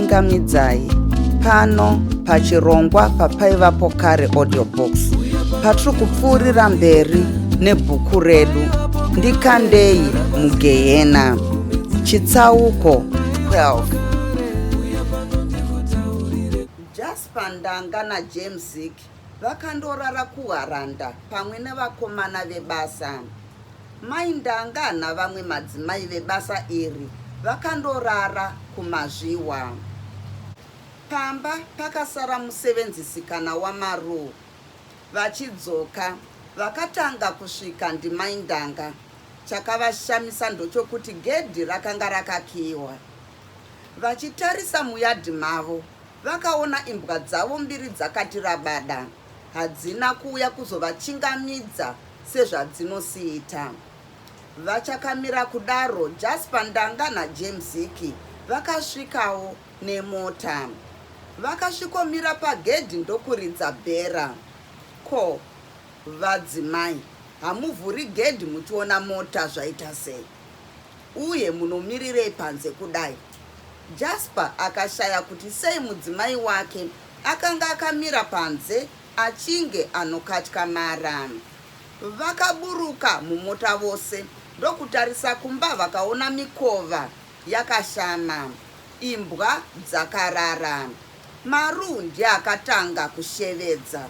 Ndinokuchingamidzai pano pachirongwa papaivapo kare audiobox patiri kupfuurira mberi nebhuku redu ndikandei mugehena chitsauko 12 Jasper Ndanga naJames Zik vakandorara kuHaranda pamwe nevakomana vebasa. Mai Ndanga navamwe madzimai vebasa iri vakandorara kuMazviwa. Pamba pakasara musevenzisikana waMaruu. Vachidzoka, vakatanga kusvika ndiMai Ndanga. Chakavashamisa ndochokuti gedhi rakanga rakakiiwa. Vachitarisa muyadhi mavo, vakaona imbwa dzavo mbiri dzakati rabada. Hadzina kuuya kuzovachingamidza sezvadzinosiita. Vachakamira kudaro, Jasper Ndanga naJames Ziki vakasvikawo nemota. Vakasvikomira pagedhi ndokuridza bhera. Ko, vadzimai, hamuvhuri gedhi muchiona mota zvaita sei? Uye munomirirei panze kudai? Jasper akashaya kuti sei mudzimai wake akanga akamira panze achinge anokatyamara. Vakaburuka mumota vose ndokutarisa kumba vakaona mikova yakashama, imbwa dzakarara. Maru ndiye akatanga kushevedza.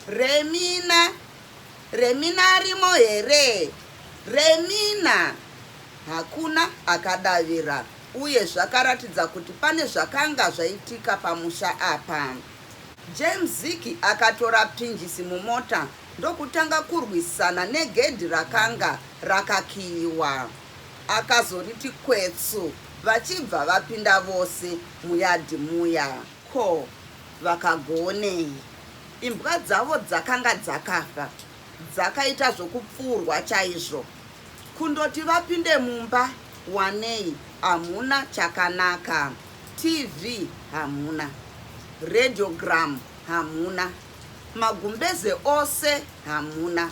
Remina! Remina arimo here? Remina! Hakuna akadavira uye zvakaratidza kuti pane zvakanga zvaitika pamusha apa. James Ziki akatora pinjisi mumota ndokutanga kurwisana negedhi rakanga rakakiyiwa. Akazoriti kwetsu vachibva vapinda vose muyadhi muya. Ko, vakagoonei? Imbwa dzavo dzakanga dzakafa, dzakaita zvokupfuurwa chaizvo. Kundoti vapinde mumba wanei hamuna chakanaka. TV hamuna. Radiogram hamuna. Magumbeze ose hamuna.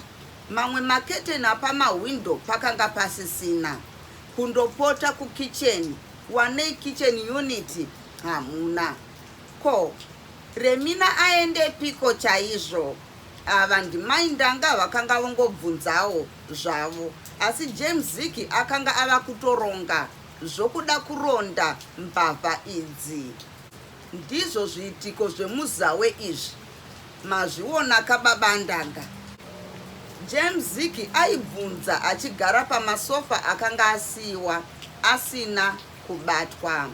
Mamwe maketeni apamahwindo pakanga pasisina. Kundopota kukicheni wanei kitchen unit hamuna. Ko, Remina aendepiko chaizvo? Ava ndimai Ndanga vakanga vongobvunzawo zvavo asi James Ziki akanga ava kutoronga zvokuda kuronda mbavha idzi. Ndizvo zviitiko zvemuZawe izvi. Mazvionaka baba Ndanga? James Ziki aibvunza achigara pamasofa akanga asiiwa asina kubatwa.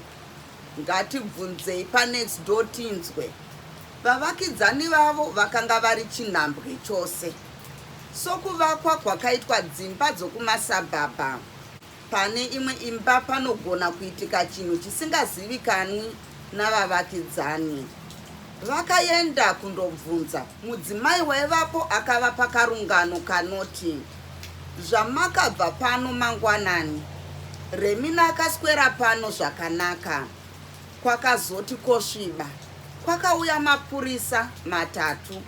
Ngatibvunzei panext door tinzwe. Vavakidzani vavo vakanga vari chinhambwe chose. Sokuvakwa kwakaitwa dzimba dzokumasabhabha, pane imwe imba panogona kuitika chinhu chisingazivikanwi navavakidzani. Vakaenda kundobvunza, mudzimai waivapo akavapa karungano kanoti, Zvamakabva pano mangwanani, Remina akaswera pano zvakanaka. Kwakazoti kosviba, kwakauya mapurisa matatu.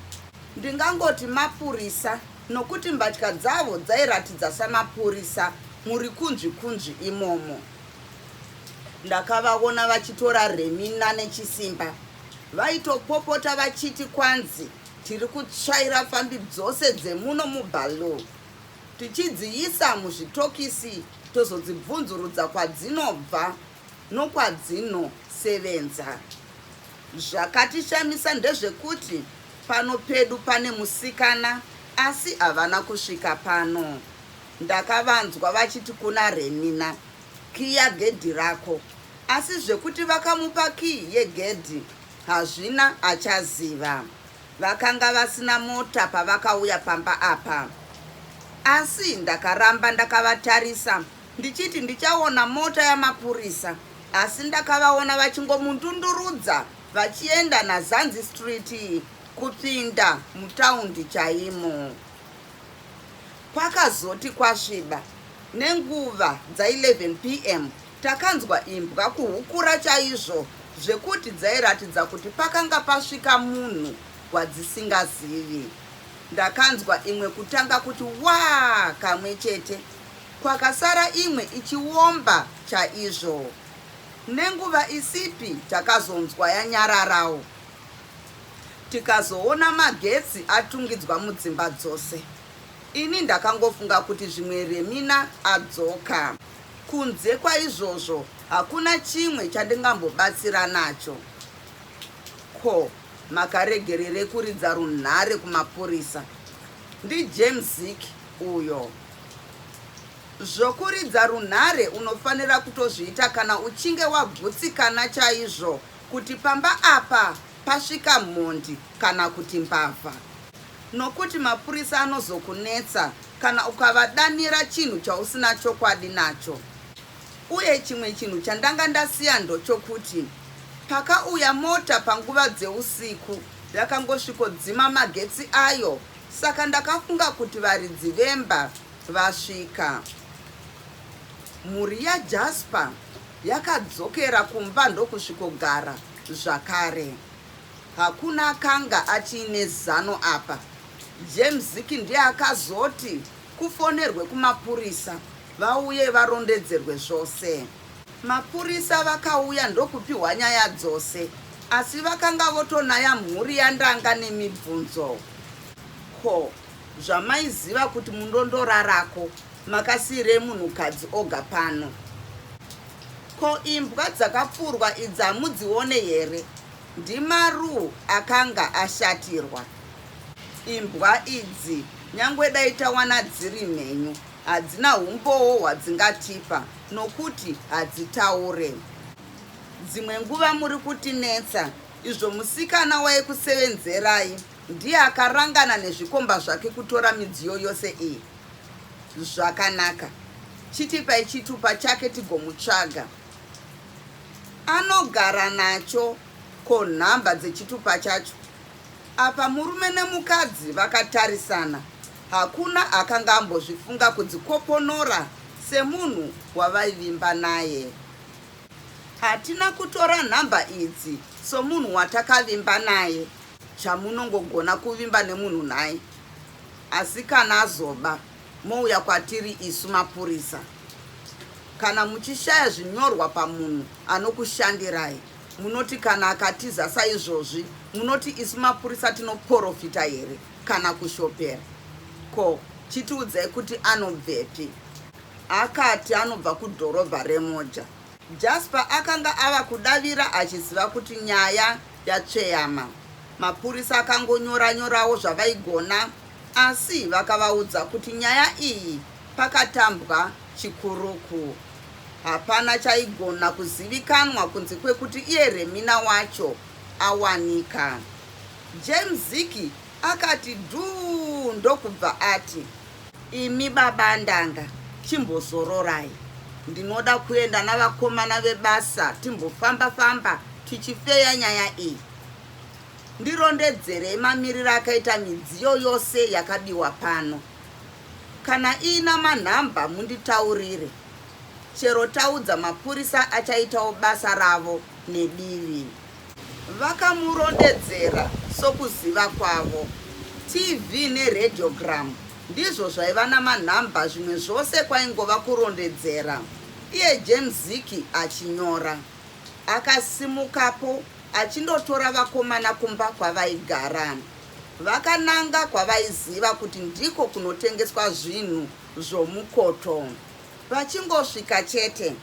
Ndingangoti mapurisa nokuti mbatya dzavo dzairatidza samapurisa murikunzvikunzvi imomo. Ndakavaona vachitora Remina nechisimba. Vaitopopota vachiti kwanzi tiri kutsvaira pfambi dzose dzemuno muBaloo tichidziisa muzvitokisi tozodzibvunzurudza kwadzinobva nokwadzinosevenza. Zvakatishamisa ndezvekuti pano pedu pane musikana asi havana kusvika pano. Ndakavanzwa vachiti kuna Remina, Kiya gedhi rako. Asi zvekuti vakamupa kiyi yegedhi hazvina achaziva. Vakanga vasina mota pavakauya pamba apa. Asi ndakaramba ndakavatarisa ndichiti ndichaona mota yamapurisa asi ndakavaona vachingomundundurudza vachienda naZanzi Street kupinda mutaundi chaimo. Kwakazoti kwasviba nenguva dza 11 pm takanzwa imbwa kuhukura chaizvo zvekuti dzairatidza kuti pakanga pasvika munhu wadzisingazivi. Ndakanzwa imwe kutanga kuti waa kamwe chete kwakasara imwe ichiomba chaizvo. Nenguva isipi takazonzwa yanyararawo. Tikazoona magetsi atungidzwa mudzimba dzose. Ini ndakangofunga kuti zvimwe Remina adzoka. Kunze kwaizvozvo hakuna chimwe chandingambobatsira nacho. Ko makaregererei kuridza runhare kumapurisa? NdiJames Zik uyo. Zvokuridza runhare unofanira kutozviita kana uchinge wagutsikana chaizvo kuti pamba apa pasvika mhondi kana kuti mbavha. Nokuti mapurisa anozokunetsa kana ukavadanira chinhu chausina chokwadi nacho. Uye chimwe chinhu chandanga ndasiya ndochokuti pakauya mota panguva dzeusiku yakangosvikodzima magetsi ayo saka ndakafunga kuti varidzi vemba vasvika. Mhuri yaJasper yakadzokera kumba ndokusvikogara zvakare. Hakuna akanga achiine zano apa. James Ziki ndiye akazoti kufonerwe kumapurisa vauye varondedzerwe zvose. Mapurisa vakauya ndokupihwa nyaya dzose asi vakanga votonaya mhuri yaNdanga nemibvunzo. Ko zvamaiziva kuti mundondorarako makasiirei munhukadzi oga pano? Ko imbwa dzakapfurwa idzi hamudzione here? NdiMaruu akanga ashatirwa. Imbwa idzi nyangwe dai tawana dziri mhenyu hadzina humbowo hwadzingatipa nokuti hadzitaure. Dzimwe nguva muri kutinetsa izvo musikana waikusevenzerai ndiye akarangana nezvikomba zvake kutora midziyo yose iyi. Zvakanaka, chitipai chitupa chake tigomutsvaga. Anogara nacho ko nhamba dzechitupa chacho? Apa murume nemukadzi vakatarisana, hakuna akanga ambozvifunga kudzikoponora semunhu wavaivimba naye. Hatina kutora nhamba idzi somunhu watakavimba naye. Chamunongogona kuvimba nemunhu nhai? Asi kana azoba mouya kwatiri isu mapurisa. Kana muchishaya zvinyorwa pamunhu anokushandirai munoti kana akatiza saizvozvi munoti isu mapurisa tinoporofita here kana kushopera? Ko chitiudzai kuti anobvepi? Akati anobva kudhorobha reMoja. Jasper akanga ava kudavira achiziva kuti nyaya yatsveyama. Mapurisa akangonyora-nyorawo zvavaigona asi vakavaudza kuti nyaya iyi pakatambwa chikuruku. Hapana chaigona kuzivikanwa kunze kwekuti iye Remina wacho awanika. James Ziki akati dhuu ndokubva ati. Imi baba Ndanga chimbozororai ndinoda kuenda navakomana vebasa timbofamba famba tichifeya nyaya iyi. Ndirondedzerei mamiriro akaita midziyo yose yakabiwa pano. Kana iina manhamba munditaurire. Chero taudza mapurisa achaitawo basa ravo nedivi. Vakamurondedzera sokuziva kwavo. TV neradiogram ndizvo zvaiva namanhamba zvimwe zvose kwaingova kurondedzera, iye James Ziki achinyora. Akasimukapo achindotora vakomana kumba kwavaigara. Vakananga kwavaiziva kuti ndiko kunotengeswa zvinhu zvomukoto. Vachingosvika chete,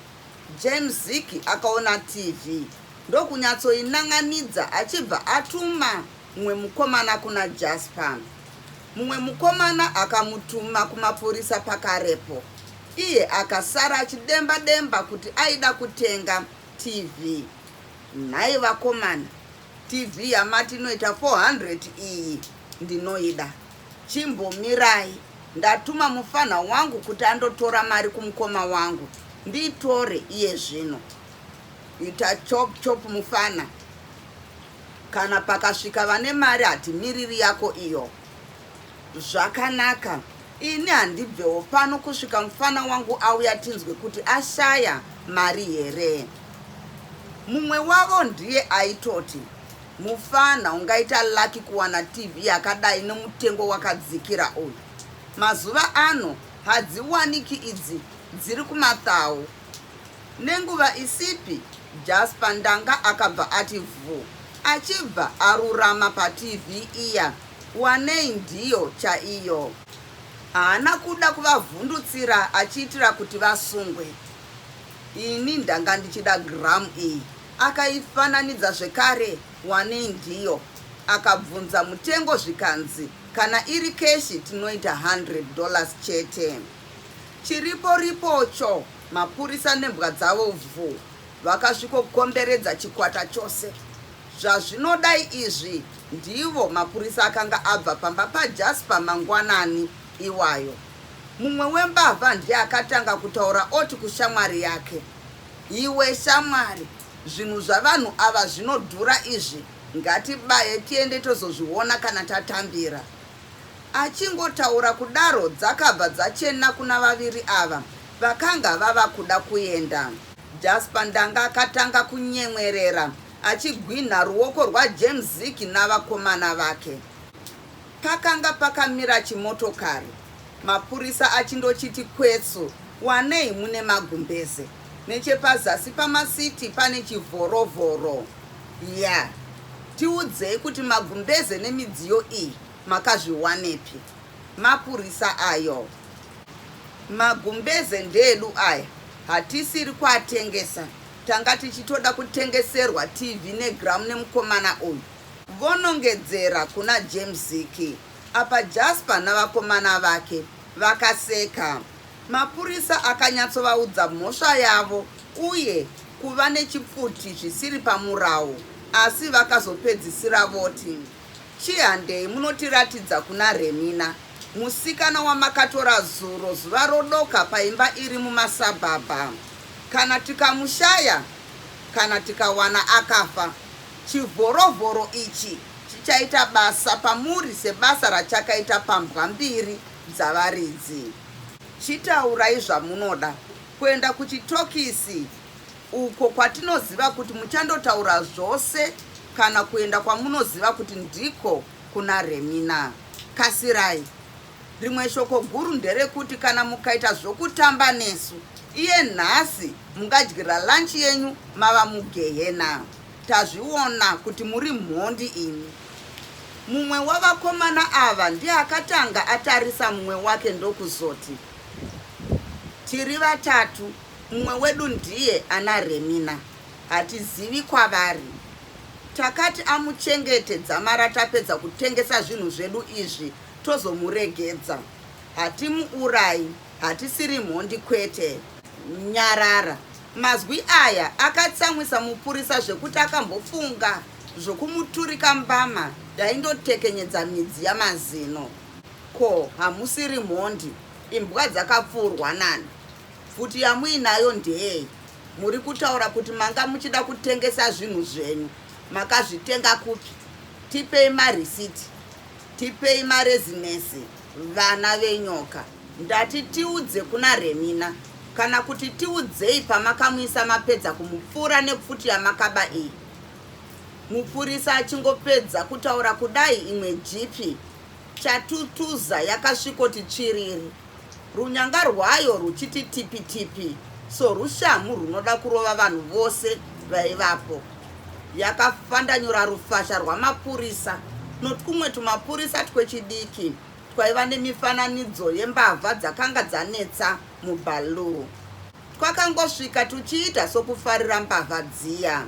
James Ziki akaona TV ndokunyatsoinan'anidza achibva atuma mumwe mukomana kuna Jasper. Mumwe mukomana akamutuma kumapurisa pakarepo. Iye akasara achidemba demba kuti aida kutenga TV. Nhai vakomana, TV yamati inoita 400 iyi ndinoida. Chimbomirai, ndatuma mufanha wangu kuti andotora mari kumukoma wangu ndiitore iye zvino. Ita chop chop mufana. Kana pakasvika vane mari hatimiriri yako iyo. Zvakanaka, ini handibvewo pano kusvika mufana wangu auya tinzwe kuti ashaya mari here. Mumwe wavo ndiye aitoti, Mufana ungaita lucky kuwana TV yakadai nemutengo wakadzikira uyu. Mazuva ano hadziwaniki idzi dziri kumathau. Nenguva isipi, Jasper Ndanga akabva ati vhu, achibva arurama paTV iya, wanei ndiyo chaiyo. Haana kuda kuvavhundutsira achiitira kuti vasungwe. Ini ndanga ndichida gram iyi, akaifananidza zvekare, wanei ndiyo. Akabvunza mutengo zvikanzi kana iri keshi tinoita 100 dollars chete. Chiripo ripocho mapurisa nembwa dzavo vhu vakasvikokomberedza chikwata chose. Zvazvinodai izvi ndivo mapurisa akanga abva pamba paJasper mangwanani iwayo. Mumwe wembavha ndiye akatanga kutaura oti kushamwari yake, Iwe shamwari, zvinhu zvavanhu ava zvinodhura izvi, ngatibaye tiende tozozviona kana tatambira. Achingotaura kudaro dzakabva dzachena kuna vaviri ava vakanga vava kuda kuenda. Jasper Ndanga akatanga kunyemwerera achigwinha ruoko rwaJames Ziki navakomana vake. Pakanga pakamira chimotokari, mapurisa achindochiti kwetsu wanei mune magumbeze. Nechepazasi pamasiti pane chivhorovhoro. Ya, tiudzei kuti magumbeze nemidziyo iyi makazviwanepi? Mapurisa ayo. Magumbeze ndeedu aya, hatisiri kuatengesa. Tanga tichitoda kutengeserwa TV negramu nemukomana uyu. Vonongedzera kuna James Ziki. Apa Jasper navakomana vake vakaseka. Mapurisa akanyatsovaudza mhosva yavo uye kuva nechipfuti zvisiri pamurawo asi vakazopedzisira voti, Chihandei munotiratidza kuna Remina, musikana wamakatora zuro zuva rodoka paimba iri mumasabhabha. Kana tikamushaya kana tikawana akafa, chivhorovhoro ichi chichaita basa pamuri sebasa rachakaita pambwa mbiri dzavaridzi. Chitaurai zvamunoda kuenda kuchitokisi uko kwatinoziva kuti muchandotaura zvose kana kuenda kwamunoziva kuti ndiko kuna Remina. Kasirai. Rimwe shoko guru nderekuti kana mukaita zvokutamba nesu iye nhasi mungadyira lunch yenyu mava mugehena. Tazviona kuti muri mhondi imi. Mumwe wavakomana ava ndiye akatanga atarisa mumwe wake ndokuzoti, Tiri vatatu, mumwe wedu ndiye ana Remina. Hatizivi kwavari. Takati amuchengete dzamara tapedza kutengesa zvinhu zvedu izvi tozomuregedza. Hatimuurayi, hatisiri mhondi kwete. Nyarara. Mazwi aya akatsamwisa mupurisa zvekuti akambofunga zvokumuturika mbama yaindotekenyedza midzi yamazino. Ko hamusiri mhondi, imbwa dzakapfuurwa nani? Pfuti yamuinayo ndeyei? Muri kutaura kuti manga muchida kutengesa zvinhu zvenyu, makazvitenga kupi? Tipei marisiti, tipei marezinesi, vana venyoka. Ndati tiudze kuna Remina kana kuti tiudzei pamakamuisa mapedza kumupfura nepfuti yamakaba iyi. Mupurisa achingopedza kutaura kudai imwe jipi chatutuza yakasvikoti tsviriri, runyanga rwayo ruchiti tipi tipi sorushamhu rwunoda kurova vanhu vose vaivapo. Yakafandanyura rufasha rwamapurisa notwumwe tumapurisa twechidiki twaiva nemifananidzo yembavha dzakanga dzanetsa muBaloo. Twakangosvika tuchiita sokufarira mbavha dziya.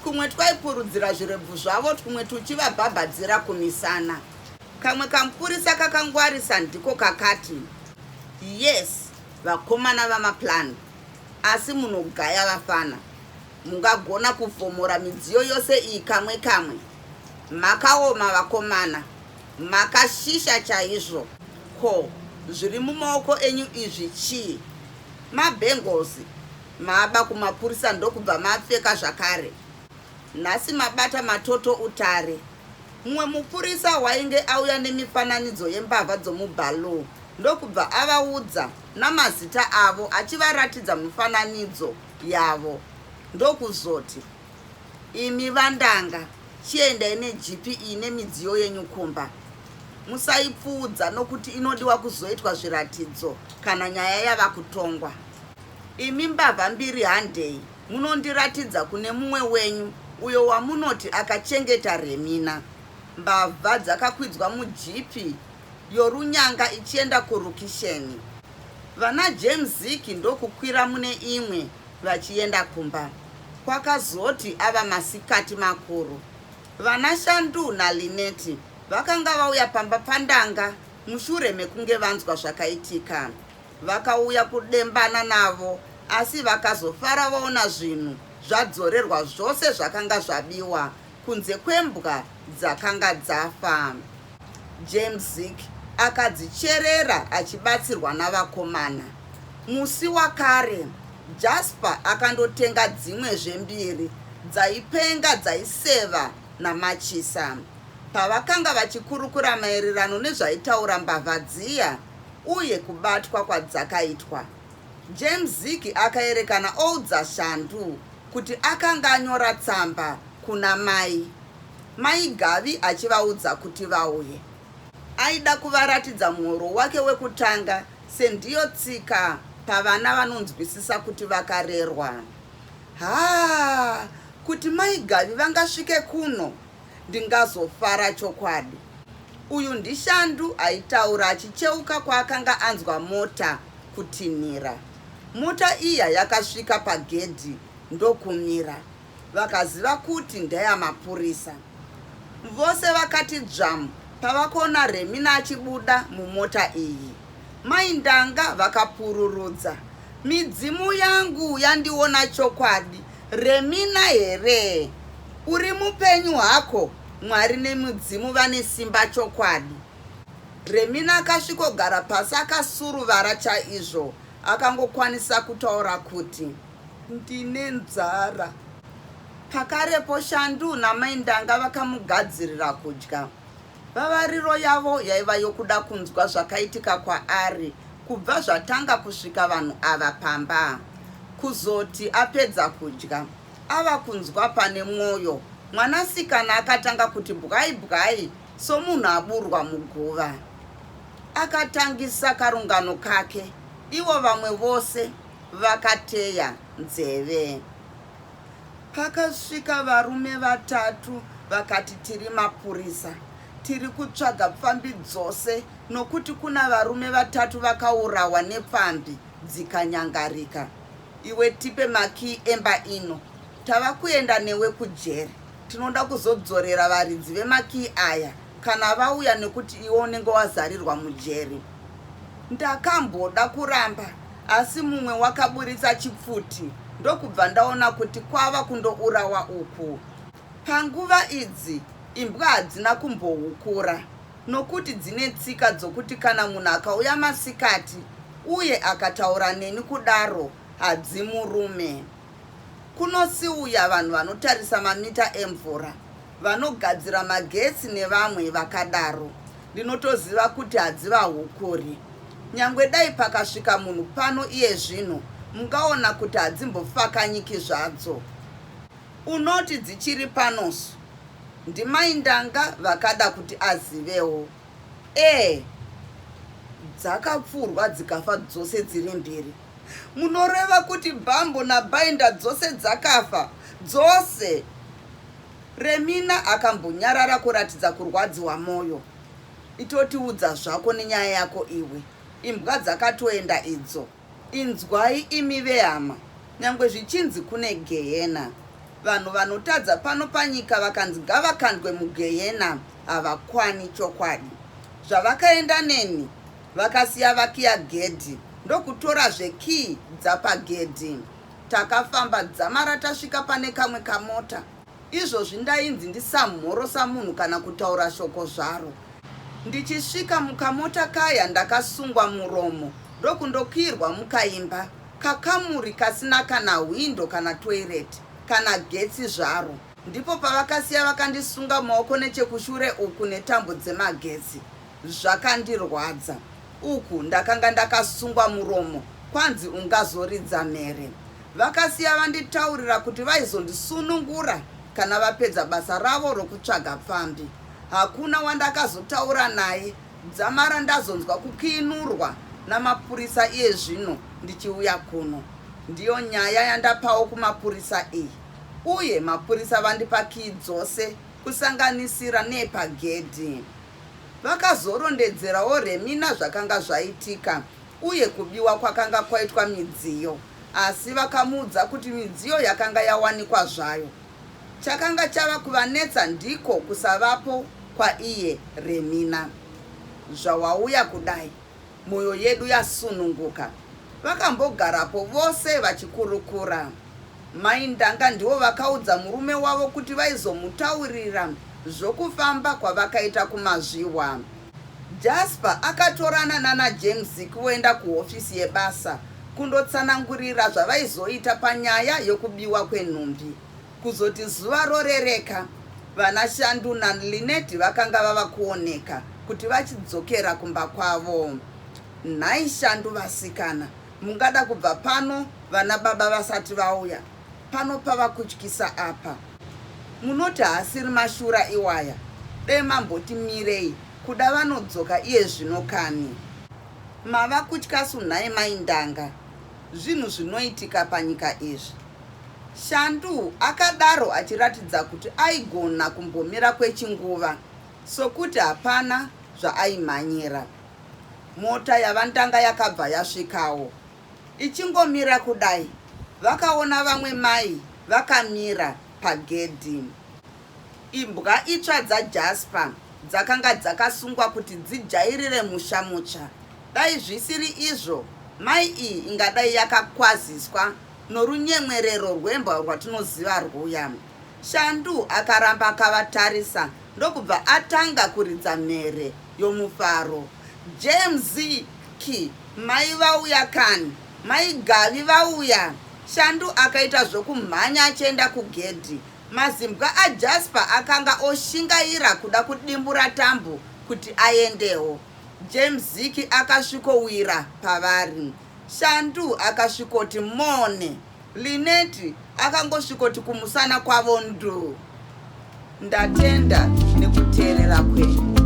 Twumwe twaipurudzira zvirebvu zvavo twumwe tuchivabhabhadzira kumisana. Kamwe kamupurisa kakangwarisa ndiko kakati, Yes, vakomana vamaplan, asi munogaya vafana. Mungagona kuvhomora midziyo yose iyi kamwe kamwe? Makaoma vakomana. Makashisha chaizvo. Ko, zviri mumaoko enyu izvi chii? Mabangles maba kumapurisa ndokubva mapfeka zvakare. Nhasi mabata matoto utare. Mumwe mupurisa wainge auya nemifananidzo yembavha dzomuBaloo ndokubva avaudza namazita avo achivaratidza mifananidzo yavo ndokuzoti, Imi vaNdanga, chiendai nejipi iyi nemidziyo yenyu kumba. Musaipfuudza nokuti inodiwa kuzoitwa zviratidzo kana nyaya yava kutongwa. Imi mbavha mbiri handei munondiratidza kune mumwe wenyu uyo wamunoti akachengeta Remina. Mbavha dzakakwidzwa mujipi yorunyanga ichienda kurukisheni. Vana James Ziki ndokukwira mune imwe vachienda kumba. Kwakazoti ava masikati makuru, vana Shandu naLynette vakanga vauya pamba paNdanga mushure mekunge vanzwa zvakaitika. Vakauya kudembana navo asi vakazofara vaona zvinhu zvadzorerwa zvose zvakanga zvabiwa kunze kwembwa dzakanga dzafa. James Zik akadzicherera achibatsirwa navakomana. Musi wakare, Jasper akandotenga dzimwezve mbiri dzaipenga dzaiseva namachisa. Pavakanga vachikurukura maererano nezvaitaura mbavha dziya uye kubatwa kwadzakaitwa, James Zigi akaerekana oudza Shandu kuti akanga anyora tsamba kuna mai Mai Gavi achivaudza kuti vauye. Aida kuvaratidza muhoro wake wekutanga sendiyo tsika pavana vanonzwisisa kuti vakarerwa. Haa kuti mai Gavi vangasvike kuno ndingazofara chokwadi. Uyu ndiShandu aitaura achicheuka kwaakanga anzwa mota kutinhira. Mota iya yakasvika pagedhi ndokumira. Vakaziva kuti ndeyamapurisa. Vose vakati dzvamu pavakoona Remina achibuda mumota iyi. Mai Ndanga vakapururudza. Midzimu yangu yandiona chokwadi. Remina here? Uri mupenyu hako? Mwari nemidzimu vane simba chokwadi. Remina akasvikogara pasi akasuruvara chaizvo. Akangokwanisa kutaura kuti. Ndine nzara. Pakarepo Shandu naMai Ndanga vakamugadzirira kudya. Vavariro yavo yaiva yokuda kunzwa zvakaitika kwaari kubva zvatanga kusvika vanhu ava pamba. Kuzoti apedza kudya, ava kunzwa pane mwoyo, mwanasikana akatanga kuti bwai bwai somunhu aburwa muguva. Akatangisa karungano kake, ivo vamwe vose vakateya nzeve. Pakasvika varume vatatu vakati tiri mapurisa, tiri kutsvaga pfambi dzose nokuti kuna varume vatatu vakaurawa nepfambi dzikanyangarika. Iwe tipe makii emba ino, tava kuenda newe kujeri. Tinoda kuzodzorera varidzi vemakii aya kana vauya nekuti iwe unenge wazarirwa mujeri. Ndakamboda kuramba asi mumwe wakaburitsa chipfuti ndokubva ndaona kuti kwava kundourawa uku. Panguva idzi imbwa hadzina kumbohukura nokuti dzine tsika dzokuti kana munhu akauya masikati uye akataura neni kudaro hadzimurume. Kunosiuya vanhu vanotarisa mamita emvura, vanogadzira magetsi nevamwe vakadaro. Ndinotoziva kuti hadzivahukuri. Nyangwe dai pakasvika munhu pano iye zvino, mungaona kuti hadzimbofakanyiki zvadzo. Unoti dzichiri panosu? Ndimai Ndanga vakada kuti azivewo. Ee, dzakapfurwa dzikafa dzose dziri mbiri. Munoreva kuti Bhambo naBainda dzose dzakafa? Dzose! Remina akambonyarara kuratidza kurwadziwa moyo. Itotiudza zvako nenyaya yako iwe. Imbwa dzakatoenda idzo. Inzwai imi vehama, nyangwe zvichinzi kune gehena, vanhu vanotadza pano panyika vakanzi ngavakandwe mugehena havakwani chokwadi. Zvavakaenda neni vakasiya vakiya gedhi ndokutorazve key dzapagedhi. Takafamba dzamara tasvika pane kamwe kamota. Izvozvi ndainzi ndisamhorosa munhu kana kutaura shoko zvaro. Ndichisvika mukamota kaya ndakasungwa muromo ndokundokiirwa mukaimba kakamuri kasina kana hwindo kana toilet kana getsi zvaro. Ndipo pavakasiya vakandisunga maoko nechekushure uku netambo dzemagetsi. Zvakandirwadza. Uku ndakanga ndakasungwa muromo kwanzi ungazoridza mhere. Vakasiya vanditaurira kuti vaizondisunungura kana vapedza basa ravo rokutsvaga pfambi. Hakuna wandakazotaura naye dzamara ndazonzwa kukiinurwa namapurisa iye zvino ndichiuya kuno. Ndiyo nyaya yandapawo kumapurisa iyi uye mapurisa vandipa kiyi dzose kusanganisira neyepagedhi. Vakazorondedzerawo Remina zvakanga zvaitika uye kubiwa kwakanga kwaitwa midziyo asi vakamuudza kuti midziyo yakanga yawanikwa zvayo. Chakanga chava kuvanetsa ndiko kusavapo kwaiye Remina. Zvawauya kudai, moyo yedu yasununguka. Vakambogarapo vose vachikurukura. Mai Ndanga ndivo vakaudza murume wavo kuti vaizomutaurira zvokufamba kwavakaita kuMazvihwa. Jasper akatorana nana James kuenda kuhofisi yebasa kundotsanangurira zvavaizoita panyaya yokubiwa kwenhumbi. Kuzoti zuva rorereka, vana Shandu naLynette vakanga vava kuoneka kuti vachidzokera kumba kwavo. Nhai Shandu vasikana, mungada kubva pano vana baba vasati vauya? Pano pava kutyisa apa. Munoti haasiri mashura iwaya? Dai mamboti mirei, kuda vanodzoka iye zvino kani. Mava kutyasu nhai mai Ndanga? Zvinhu zvinoitika panyika izvi. Shandu akadaro achiratidza kuti aigona kumbomira kwechinguva sokuti hapana zvaaimhanyira. Mota yaVaNdanga yakabva yasvikawo. Ichingomira kudai, vakaona vamwe mai vakamira pagedhi. Imbwa itsva dzaJasper dzakanga dzakasungwa kuti dzijairire musha mutsva. Dai zvisiri izvo, mai iyi ingadai yakakwaziswa norunyemwerero rwembwa rwatinoziva rwuya. Shandu akaramba akavatarisa ndokubva atanga kuridza mhere yomufaro. James ki, mai vauya kani, mai Gavi vauya! Shandu akaita zvokumhanya achienda kugedhi. Mazimbwa aJasper akanga oshingaira kuda kudimbura tambo kuti aendewo. James Ziki akasvikowira pavari. Shandu akasvikoti mone. Lynette akangosvikoti kumusana kwavo nduu. Ndatenda nekuteerera kwenyu.